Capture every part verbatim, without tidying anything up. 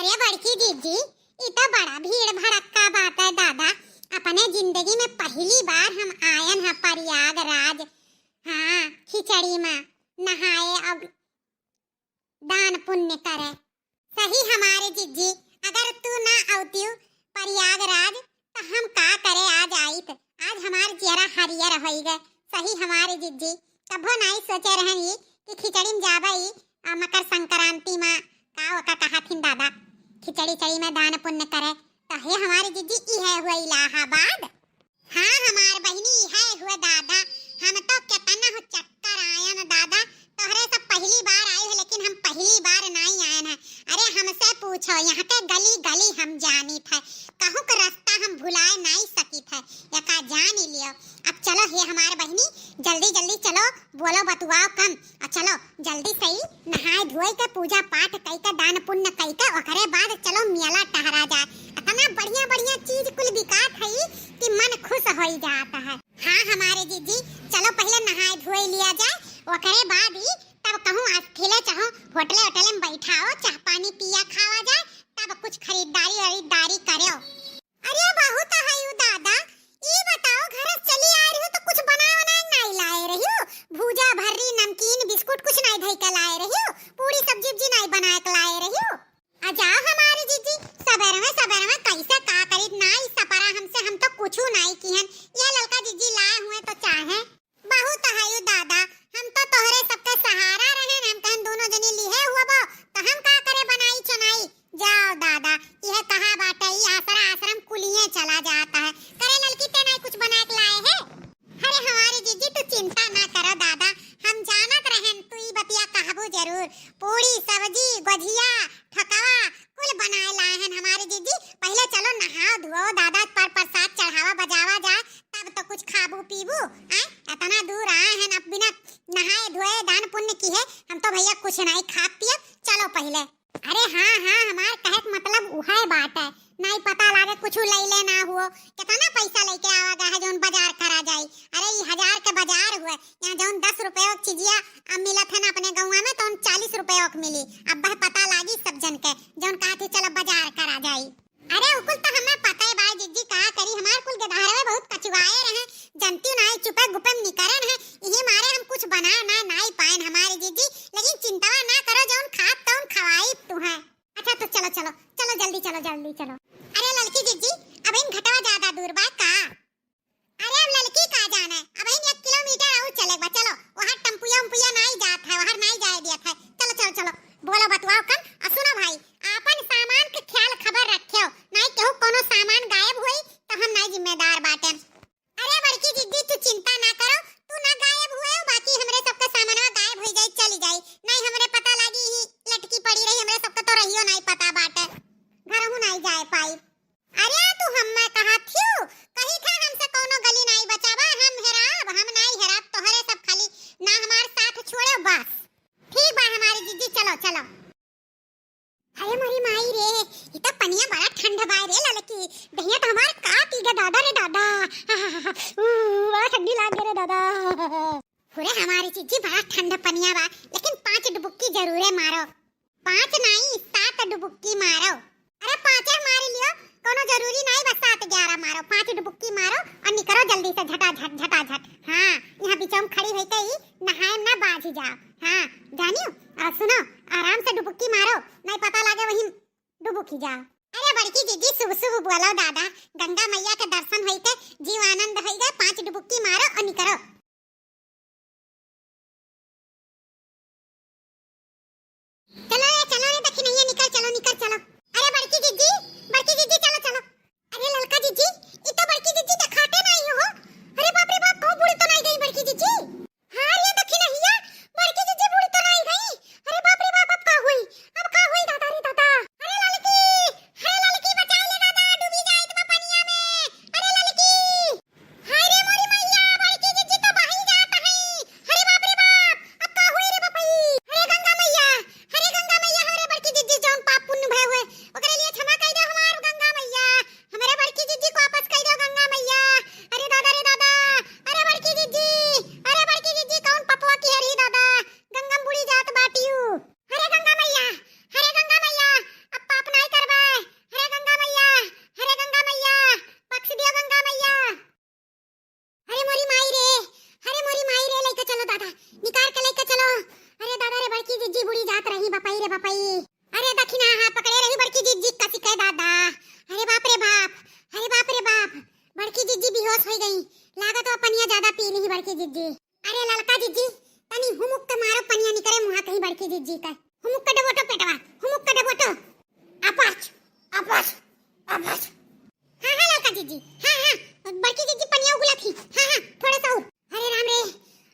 ए बड़की जिज्जी, ई तो बड़ा भीड़ भड़क्का बाटे दादा। अपने जिंदगी में पहली बार हम आयन ह प्रयागराज। हाँ, खिचड़ी में नहाए अउर दान पुण्य करे। सही हमारे जिज्जी, अगर तू ना अउतिउ प्रयागराज तो हम का करे आज आइत। आज हमार जियरा हरियर होई गए। सही हमारे जिज्जी, कभो नाई सोचे रहन ई कि खिचड़ी में जाबे ई, आ, मकर संक्रांति में का ओका कहथिन दादा, खिचड़ी चड़ी में दान पुण्य करे। तो हे हमारे जिज्जी, ई है हुआ इलाहाबाद। हाँ हमार बहिनी, ई है हुआ दादा, हम तो केतना हो चक्कर आयन दादा, तोहरे सब पहली बार आए हो, लेकिन हम पहली बार नाई आयन है। अरे हमसे पूछो, यहाँ के गली गली हम जानित है, कहूँ के रास्ता हम भुलाए नाई सकित है, एका जान ही लियो। अब चलो हे हमार बहिनी, जल्दी जल्दी चलो, बोलो बतुआओ कम, और चलो जल्दी से ही नहाए धोए के, पूजा पाठ कई के, दान पुण्य कई के, ओकरे बाद चलो मेला टहरा जाए। इतना बढ़िया बढ़िया चीज कुल बिकात है कि मन खुश होई जात है। हाँ हमारे जिज्जी, चलो पहले नहाए धोए लिया जाए, ओकरे बाद ही तब कहूँ अस्थिले चाहो होटले होटले में बैठाओ, चाह पानी पिया खावा जाए, तब कुछ खरीदारी वरीदारी करो। अरे बहुत है यू दादा, ई बताओ घर से चली आ रही हो तो कुछ बनाए बनाए नाई लाए रही हो? भूजा, भर्री, नमकीन, बिस्कुट कुछ नाई धई के लाए रही हो? पूरी सब्जी उब्जी नाई बनाए के लाए रही हो? आ जाओ हमारी जिज्जी, सबेरवे सबेरवे कैसे का करी, नाई सपरा हमसे, हम तो कुछ नाई किहन। ये ललका जिज्जी लाए हुए तो चाहे। बहुत है यू दादा, हम तो तोहरे सबके सहारा रहे, हम कहन दोनों जनी लिहे हुआ बो, तो हम का करे बनाई चनाई। जाओ दादा, यह कहा बाटे, ई आसरा आश्रम कुलिये चला जाता है। करे ललकी ते नाई कुछ बना के लाए है? अरे हमारी जिज्जी तू चिंता ना करो दादा, हम जानत रहन तू ई बतिया कहबू जरूर। पूरी सब्जी, गोझिया, ठकवा कुल बनाए लाए हन हमारी जिज्जी। पहले चलो नहाओ धुओ दादा, पर प्रसाद चढ़ावा बजावा जाए, तब तो कुछ खाबू पीबू। आए इतना दूर आए हन, अब बिना नहाए धोए दान पुण्य किहे, हम तो भैया कुछ नाई खाब पियब। चलो पहले। अरे हाँ हाँ, हमार कहे के मतलब उहे बाटे, नाई पता लागे कुछ लैले ना हुओ। कितना पैसा लेके आवा गया है जौन बाजार करा जाई? अरे ई हजार के बाजार हुए, यहाँ जौन दस रुपये की चीजिया अब मिलत है ना अपने गौवा में, तो चालीस रुपये की मिली। अब वह पता लागी सब जन के, जौन कहा थी चलो बाजार करा जाई। अरे उकुल तो हमें पता है भाई जिज्जी, का करी, हमार कुल गदहरवे बहुत कचुआए रहे, जनती नाई चुपे गुपे में निकरे रहे, इही मारे हम कुछ बना ना नाई पाएन हमारी जिज्जी। लेकिन चिंतवा ना करो, जौन खात तौन खवाई तू है। अच्छा तो चलो चलो चलो, जल्दी चलो जल्दी चलो। अरे ललकी जिज्जी, अब इन घटवा ज्यादा दूर बा का? अरे अब ललकी का जाने, अब इन एक किलोमीटर और चले बा। चलो, वहाँ टम्पुया उम्पुया नाई जात है, वहाँ नाई जाए दिया था। चलो चलो चलो, बोलो बतुआओ कम। और सुनो भाई, आपन सामान के ख्याल खबर रखियो, नाई केहू कोनो सामान गायब होई तो हम नाई जिम्मेदार बाटे। अरे बड़की जिज्जी तू चिंता ना करो, तू ना गायब हुए हो, बाकी हमरे सबके सामानवा गायब हो जाई, चली जाई, नाई हमरे पता लागी ही लटकी पड़ी रही, हमरे सबके तो रहियो नाई पता बाटे, घरहू नाई जाए पाई। अरे तू हम्मे कहा थियू, कही था हमसे कोनो गली नाई बचावा, हम हेराब, हम नाई हेराब, तोहरे सब खाली ना हमार साथ छोड़े बस। ठीक बा हमारी जिज्जी, चलो चलो। अरे मोरी माई रे, ई तो पनिया बड़ा ठंड बा रे ललकी, दहिया तो हमार का पी गया दादा रे दादा। ऊ, बड़ा ठंडी लाग गया रे दादा। अरे हमारी जिज्जी बड़ा ठंड पनिया बा, लेकिन पांच डुबुक्की जरूरे मारो। पाँच नाई, सात डुबुक्की मारो। अरे पाँचे मारी लियो, कोनो जरूरी नाई बस सात ग्यारह मारो, पाँच डुबुक्की मारो और निकरो जल्दी से झटाझट, झटाझट। हाँ, यहाँ बीचों में खड़ी होई के ही नहाए ना बाझ जाओ। हाँ, जानियो, और सुनो, आराम से डुबुक्की मारो, नाई पता लागे वहीं डुबुकी जाओ। अरे बड़की जिज्जी शुभ शुभ बोलो दादा, गंगा मैया के दर्शन होई के जीव आनंद होई गए, पाँच डुबुक्की मारो और निकरो। चलो रे, चलो रे दखिनैया, निकल, चलो, निकल, चलो। अरे बड़की जिज्जी, बड़की जिज्जी, चलो, चलो। अरे ललका जिज्जी, ई तो बड़की जिज्जी देखाते नाई हो। अरे बाप रे बाप, कहूँ बूड़ी तो नाई गई बड़की जिज्जी? हाँ रे दखिनैया, बड़की जिज्जी बूड़ी तो नाई गई। अरे बाप रे बाप, अब का हुई? अब का हुई दादा रे दादा? अरे ललकी, अरे ललकी बचाई ले दादा, डूबी जाइत बा पनिया में। अरे ललकी। हाय रे मोरी मैया, बड़की जिज्जी तो बही जात हई। अरे बाप रे बाप, अब का होई रे बपई? अरे गंगा मैया, अरे गंगा दखिनहा पकड़े रही बड़की जिज्जी कसी के दादा। अरे बाप रे बाप, अरे बाप रे बाप, बड़की जिज्जी बेहोश होइ गई। लागत बा पनिया ज्यादा पी ली बड़की जिज्जी। अरे ललका जिज्जी, तनी हुमुक के मारो, पनिया निकरे मुहा कहीं बड़की जिज्जी का। हुमुक के डबोटो पेटवा, हुमुक के डबोटो। अपच, अपच, अपच। हाँ, हाँ, ललका जिज्जी, हाँ, हाँ, बड़की जिज्जी पनिया उगला थी। हाँ, हाँ, थोड़ा सा और। अरे राम रे,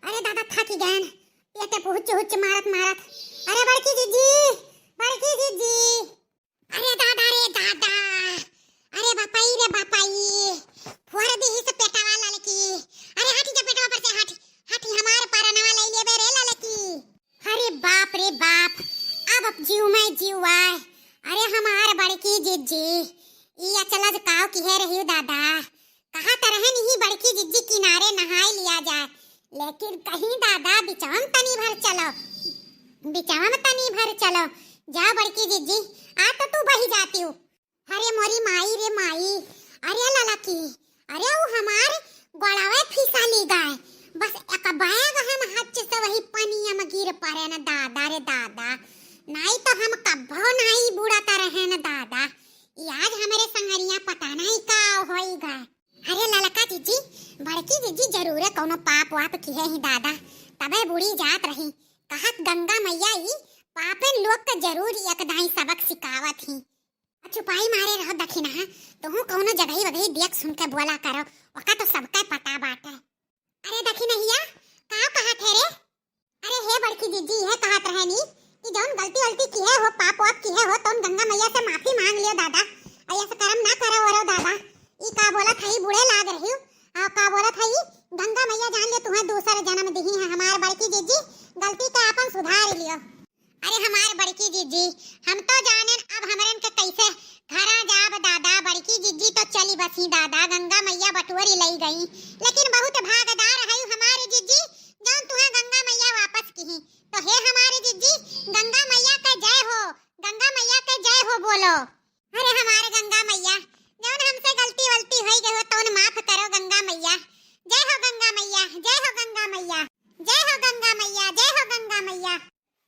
अरे दादा, थाकी गयन, पेटे पे हुच्च हुच्च मारत मारत। अरे बड़की जिज्जी, बड़की जिज्जी। अरे दादा रे दादा, अरे बापाई रे बापाई, फोड़ दी इस पेटवा ललकी। अरे हटी जा पेटवा पर से, हटी, हटी, हमार परनवा ले लेबे रे ललकी। अरे बाप रे बाप, अब जीव में जीव आए। अरे हमार बड़की जिज्जी, ई अचलज काव किहे रहियो दादा? कहा तरहन ही बड़की जिज्जी किनारे नहाए लिया जाए, लेकिन कहीं दादा बिचवा में तनी भर चलो, बिचवा में तनी भर चलो। जाओ बड़की जिज्जी, आ तो तू बही जाती हो। अरे मोरी माई रे माई, अरे ललकी, अरे उ हमार गोड़ावे फिसली गए। बस एक बैग हम हच से वही पनिया में गिर पड़े न दादा रे दादा, नाई तो हम कब्बो नाई बुड़त रहे न दादा। ई आज हमरे संगरिया पता नहीं का होई गए। अरे ललका जिज्जी, बड़की जिज्जी जरूरे कौनो पाप वाप किहे ही दादा, तबे बुड़ी जात रही। कहत गंगा मैया ई पापन लोग के जरूर एक दाई सबक सिखावत ही। आ चुपाई मारे रहो दखिनहा, तुहू कौनो जगही वगही देख सुन के बोला करो, ओका तो सबका पता बाटे। अरे दखिनहिया, का कहत है रे? अरे हे बड़की जिज्जी, इहे कहत रहनी कि जौन गलती वलती किहे हो, पाप वाप किहे हो, तौन गंगा मैया से माफी मांग लियो दादा। अइसे करम ना करो वरो दादा। ई का बोलत हई, बूढ़े लाग रही हो। आ का बोलत हई, गंगा मैया जान लियो तुहें दूसर जन्म दिही है। हमार बड़की जिज्जी, गलती के आपन सुधार लियो। अरे हमार बड़की जिज्जी, हम तो जानेन अब हमरन के कैसे घरा जाब दादा। बड़की जिज्जी तो चली बसी दादा, गंगा मैया बटोरी लई गई, लेकिन बहुत भागदार हई हमार जिज्जी, जौन तुहें गंगा मैया वापस किही। तो हे हमार जिज्जी, गंगा मैया के जय हो, गंगा मैया के जय हो बोलो। अरे हमार गंगा मैया, जौन हमसे गलती वलती होई गई हो, तौन माफ करो गंगा मैया। जय हो गंगा मैया, जय हो गंगा मैया, जय हो गंगा मैया, जय हो गंगा मैया।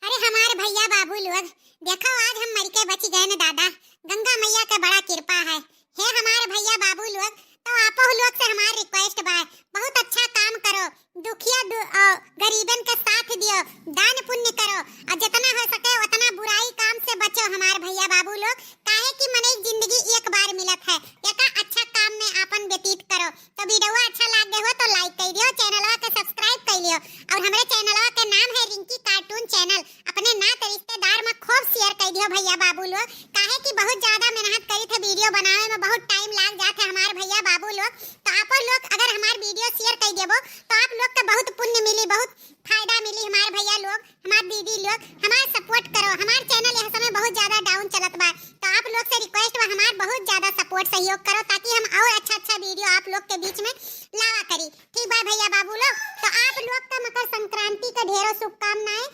अरे हमार भैया बाबू लोग, देखो आज हम मर के बच गए न दादा, गंगा मैया के बड़ा कृपा है। हे हमार भैया बाबू लोग, तो आपो लोग से हमार request बा, बहुत अच्छा काम करो, दुखिया दु-, अ, गरीबन के साथ दियो, दान पुण्य करो, और जितना हो सके उतना बुराई काम से बचो हमार भैया बाबू लोग, काहे कि मनई जिंदगी एक बार मिलत है, एका अच्छा काम में आपन व्यतीत करो। तो वीडियो अच्छा लाग गए हो तो like कर दियो, चैनलवा के subscribe कर लियो, और हमरे चैनलवा के नाम है रिंकी cartoon channel। अपने नात रिश्तेदार में खूब share कर दियो भैया बाबू लोग, काहे कि बहुत ज्यादा मेहनत करी थे वीडियो बनावे में, बहुत time लाग जात है हमार भैया बाबू लोग। तो आप लोग अगर हमार वीडियो share कर देबो तो आप लोग के बहुत पुण्य मिली, बहुत फायदा मिली। हमार भैया लोग, हमार दीदी लोग, हमार support करो। हमार चैनल यह समय बहुत ज्यादा down चलत बा, तो आप लोग से request बा हमार बहुत ज्यादा support सहयोग करो, ताकि हम और अच्छा अच्छा वीडियो आप लोग के बीच में लावा करी। ठीक बा भैया बाबू लोग, तो आप लोग का मकर संक्रांति का ढेरों शुभकामनाएं।